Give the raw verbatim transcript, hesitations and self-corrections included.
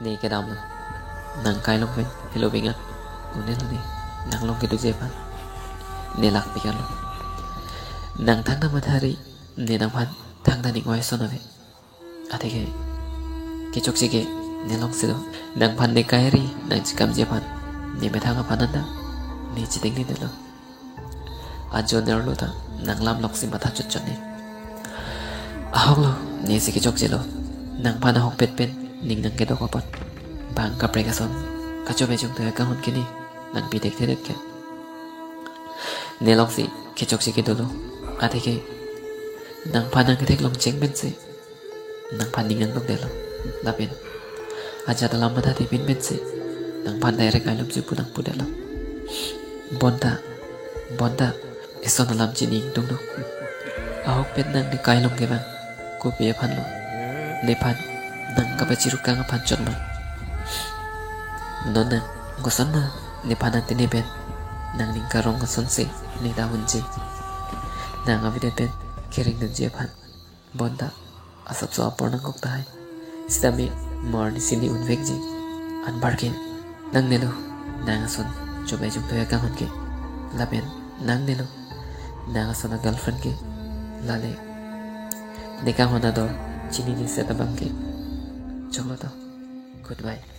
Ne kedamlo. Nang kai along pen helo bingan. Un'elo ne. Nang along kedukji aphan ne lakpik-anlo. Nang thangta mathari, ne nangphan thangta ning oi ason ave. Atheke kechokche ke ne alongsi do. Nangphan ne kai ari nang chikamji aphan ne methang aphan anta ne cheding ne delo. Ajo nerlo ta nang lam loksi matha chotchot ne. Ahoklo, nesi kechokchelo. Nangphan ahokpet pen ning nang kedok apot bang kaprek ason kachobei chungthu akanghon ke ne nang pi thekthedet ke. Ne alongsi kechokche ke dolo. Atheke nangphan nang ketheklong cheng pensi nangphan ning nang dokdetlo. Lapen ajat alam matha thepin pensi nangphan direct ailumsi pu nang pudetlo. Bonta, bonta, eson alam chini ingtungduk. Ahokpet nang ne kai along ke bang kopi aphanlo? Nephan nang kapachirukang aphan chot ma? Non nang koson ma nephan atene pen nangning karong asonsi ne dahunji? Nang avedet pen keringdunji aphan. Bonta asapso apor nangkok tahai. Sitame mo arnisi ne unvekji. Anparke nangnelo nang ason chobei chungthu akanghon ke. Lapen nangnelo nang ason a-girlfriend ke. Lale ne kanghon ador chinine seta bang ke. Choklo to. Goodbye.